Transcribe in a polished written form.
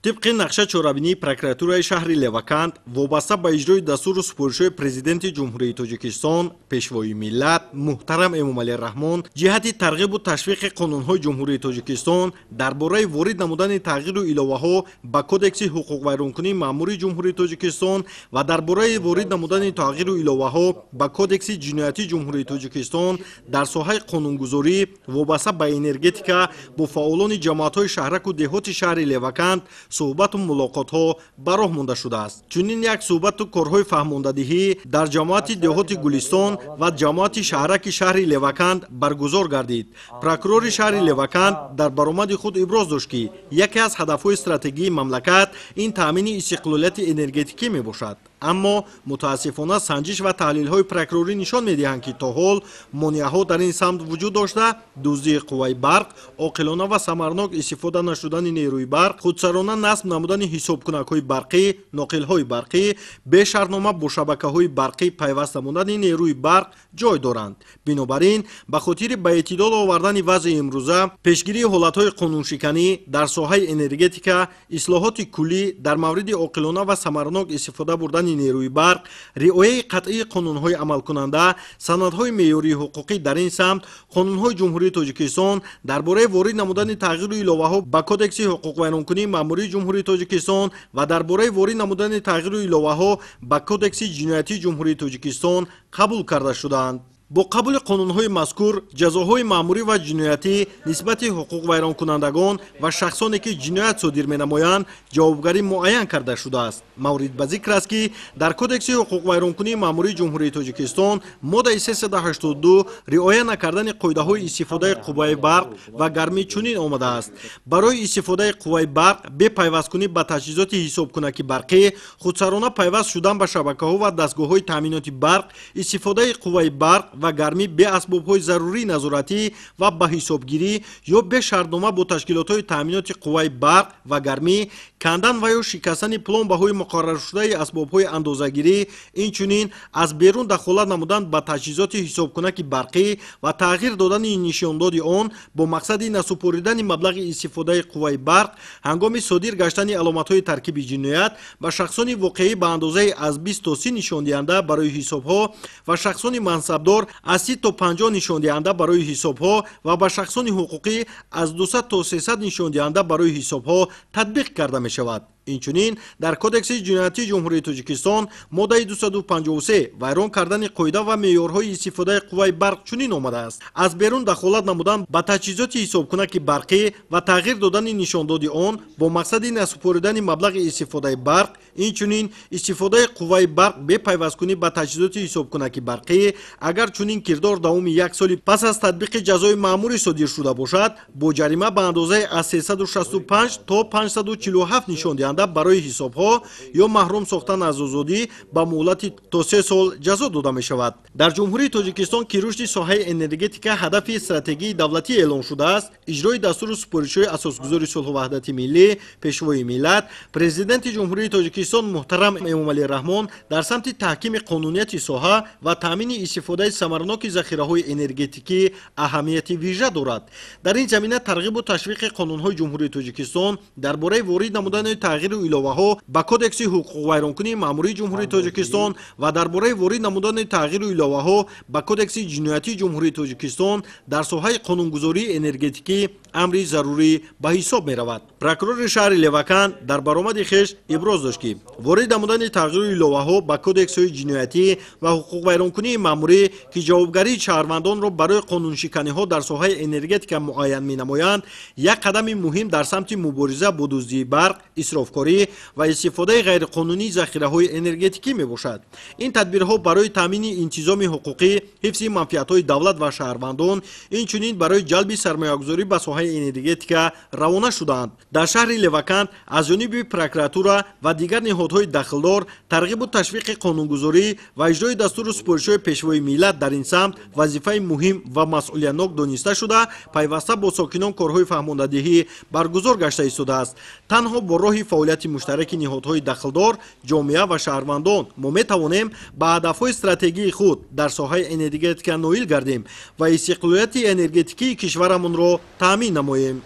Тибқи нақша чорабинии прокуратураи шаҳри Леваканд вобаста ба иҷрои дастуру супоришҳои Президенти Ҷумҳурии Тоҷикистон, Пешвои миллат муҳтарам Эмомалӣ Раҳмон ҷиҳати тарғибу ташвиқи қонунҳои Ҷумҳурии Тоҷикистон дар бораи ворид намудани тағйиру иловаҳо ба Кодекси ҳуқуқвайронкунии маъмурии Ҷумҳурии Тоҷикистон ва дар бораи ворид намудани тағйиру иловаҳо ба Кодекси ҷиноятии Ҷумҳурии Тоҷикистон дар соҳаи қонунгузорӣ вобаста ба энергетика бо фаъолони ҷамоатҳои шаҳраку деҳоти шаҳри Леваканд суҳбату мулоқотҳо ба роҳ монда шудааст. Чунин як суҳбату корҳои фаҳмондадиҳӣ дар ҷамоати деҳоти Гулистон ва ҷамоати шаҳраки шаҳри Леваканд баргузор гардид. Прокурори шаҳри Леваканд дар баромади худ иброз дошт, ки яке аз ҳадафҳои стратегии мамлакат ин таъмини истиқлолияти энергетикӣ мебошад. Аммо мутаассифона санҷиш ва таҳлилҳои прокурорӣ нишон медиҳанд, ки то ҳол монеаҳо дар ин самт вуҷуд дошта, дуздии қувваи барқ, оқилона ва самарнок истифода нашудани нерӯи барқ, худсарона насб намудани ҳисобкунакҳои барқӣ, ноқилҳои барқӣ, бешартнома бо шабакаҳои барқӣ пайваст намудани нерӯи барқ ҷой доранд. Бинобар ин, ба хотири ба эътидол овардани вазъи имрӯза, пешгирии ҳолатҳои қонуншиканӣ дар соҳаи энергетика, ислоҳоти куллӣ дар мавриди оқилона ва самарнок истифода бурдани нерӯи барқ, риояи қатъии қонунҳои амалкунанда, санадҳои меъёрии ҳуқуқӣ дар ин самт, қонунҳои Ҷумҳурии Тоҷикистон дар бораи ворид намудани тағйиру иловаҳо ба Кодекси ҳуқуқвайронкунии маъмурии Ҷумҳурии Тоҷикистон ва дар бораи ворид намудани тағйиру иловаҳо ба Кодекси ҷиноятии Ҷумҳурии Тоҷикистон қабул карда шудаанд. Бо қабули қонунҳои мазкур ҷазоҳои маъмурӣ ва ҷиноятӣ нисбати ҳуқуқвайронкунандагон ва шахсоне, ки ҷиноят содир менамоянд, ҷавобгарӣ муайян карда шудааст. Маврид ба зикр аст, ки дар Кодекси ҳуқуқвайронкунии маъмурии Ҷумҳурии Тоҷикистон моддаи 382 риоя накардани қоидаҳои истифодаи қувваи барқ ва гармӣ чунин омадааст: барои истифодаи қувваи барқ бе пайвасткунӣ ба таҷҳизоти ҳисобкунаки барқӣ, худсарона пайваст шудан ба шабакаҳо ва дастгоҳҳои таъминоти барқ, истифодаи қувваи барқ ва гармӣ бе асбобҳои зарурии назоратӣ ва ба ҳисобгирӣ ё бе шартнома бо ташкилотҳои таъминоти қувваи барқ ва гармӣ, кандан ва ё шикастани пломбаҳои муқарраршудаи асбобҳои андозагирӣ, инчунин аз берун дахолат намудан ба таҷҳизоти ҳисобкунаки барқӣ ва тағйир додани нишондоди он бо мақсади насупоридани маблағи истифодаи қувваи барқ ҳангоми содир гаштани аломатҳои таркиби ҷиноят ба шахсони воқеӣ ба андозаи аз 20 то 30 нишондиҳанда барои ҳисобҳо ва шахсони мансабдор аз 30 то 50 нишондиҳанда барои ҳисобҳо ва ба шахсони ҳуқуқӣ аз 200 то 300 нишондиҳанда барои ҳисобҳо татбиқ карда мешавад. Инчунин дар Кодекси ҷиноятии Ҷумҳурии Тоҷикистон моддаи 253 вайрон кардани қоида ва меъёрҳои истифодаи қувваи барқ чунин омадааст: аз берун дахолат намудан ба таҷҳизоти ҳисобкунаки барқӣ ва тағйир додани нишондоди он бо мақсади насупоридани маблағи истифодаи барқ, инчунин истифодаи қувваи барқ бе пайвасткунӣ ба таҷҳизоти ҳисобкунаки барқӣ, агар чунин кирдор давоми як соли пас аз татбиқи ҷазои маъмурӣ содир шуда бошад, бо ҷарима ба андозаи аз 365 то 547 нишондиҳанда барои ҳисобҳо ё маҳрум сохтан аз озодӣ ба муҳлати то 3 сол ҷазо дода мешавад. Дар Ҷумҳурии Тоҷикистон, ки рушди соҳаи энергетика ҳадафи стратегии давлатӣ эълон шудааст, иҷрои дастуру супоришҳои асосгузори сулҳу ваҳдати миллӣ, Пешвои миллат, Президенти Ҷумҳурии Тоҷикистон муҳтарам Эмомалӣ Раҳмон дар самти таҳкими қонунияти соҳа ва таъмини истифодаи самарноки захираҳои энергетикӣ аҳамияти вижа дорад. Дар ин замина тарғибу ташвиқи қонунҳои Ҷумҳурии Тоҷикистон дар бораи ворид намудани тағйиру иловаҳо ба Кодекси ҳуқуқвайронкунии маъмурии Ҷумҳурии Тоҷикистон ва дар бораи ворид намудани тағйиру иловаҳо ба Кодекси ҷиноятии Ҷумҳурии Тоҷикистон дар соҳаи қонунгузории энергетикӣ амри зарурӣ ба ҳисоб меравад. Прокурори шаҳри Леваканд дар баромади хеш иброз дошт, ки ворид намудани тағйиру иловаҳо ба кодексҳои ҷиноятӣ ва ҳуқуқвайронкунии маъмурӣ, ки ҷавобгарии шаҳрвандонро барои қонуншиканиҳо дар соҳаи энергетика муайян менамоянд, як қадами муҳим дар самти мубориза бо дуздии барқ, исрофкорӣ ва истифодаи ғайриқонунии захираҳои энергетикӣ мебошад. Ин тадбирҳо барои таъмини интизоми ҳуқуқӣ, ҳифзи манфиатҳои давлат ва шаҳрвандон, инчунин барои ҷалби сармоягузорӣ ба соҳаи энергетика равона шудаанд. Дар шаҳри Леваканд аз ҷониби прокуратура ва дигар ниҳодҳои дахлдор тарғибу ташвиқи қонунгузорӣ ва иҷрои дастуру супоришҳои Пешвои миллат дар ин самт вазифаи муҳим ва масъулиятнок дониста шуда, пайваста бо сокинон корҳои фаҳмондадиҳӣ баргузор гашта истодааст. Танҳо бо роҳи фаъолияти муштараки ниҳодҳои дахлдор, ҷомеа ва шаҳрвандон мо метавонем ба ҳадафҳои стратегии худ дар соҳаи энергетика ноил гардем ва истиқлолияти энергетикии кишварамонро таъмин намоем.